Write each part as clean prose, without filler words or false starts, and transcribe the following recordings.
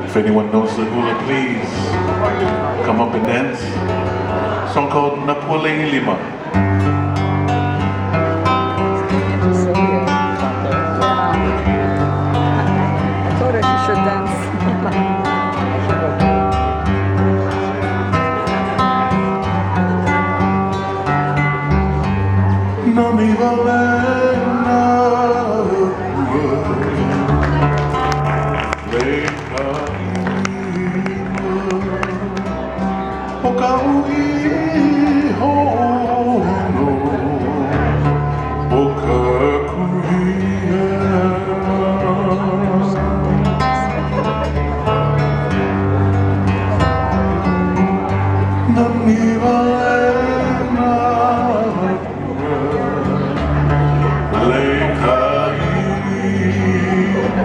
If anyone knows the hula, please come up and dance. Song called Na Pua Lei Ilima. I told her she should dance. Nani wale nā pua lei ka ilima O ka uʻi hoʻoheno o ka kuhihewa. Nani wale nā pua lei ka ilima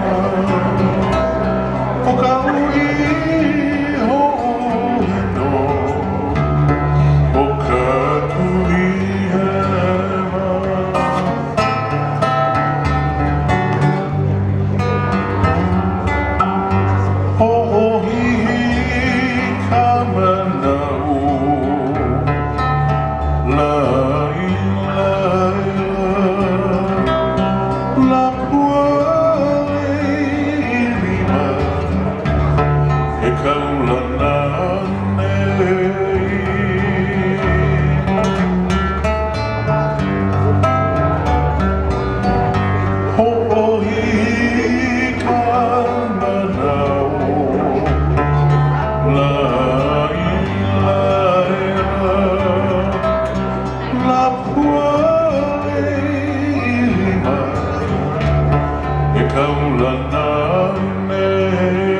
O ka uʻi hoʻoheno o ka kuhihewa. Hoʻohihi ka manaʻo lai lai la pua lei ilima e kaulana nei. Hoʻohihi ka manaʻo lai lai la pua lei ilima e kaulana nei.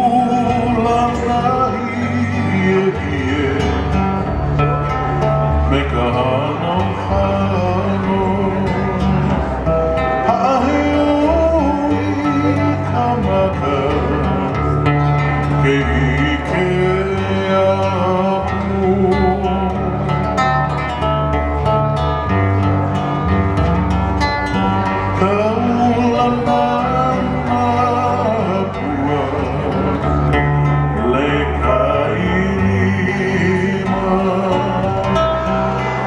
Ulana ie me ka hano hano Haʻaheo i ka maka ke ʻike aku. Kaulana nā pua lei ka ilima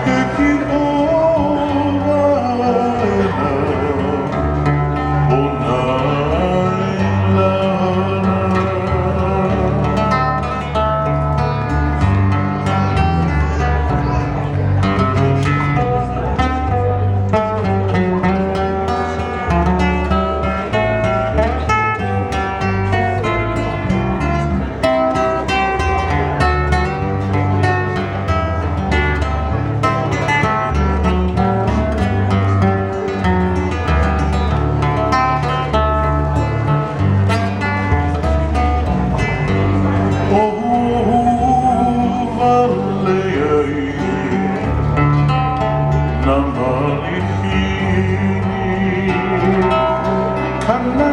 ke kiʻo waena o nā ʻailana. Ohuohu wale ai nā malihini. Kana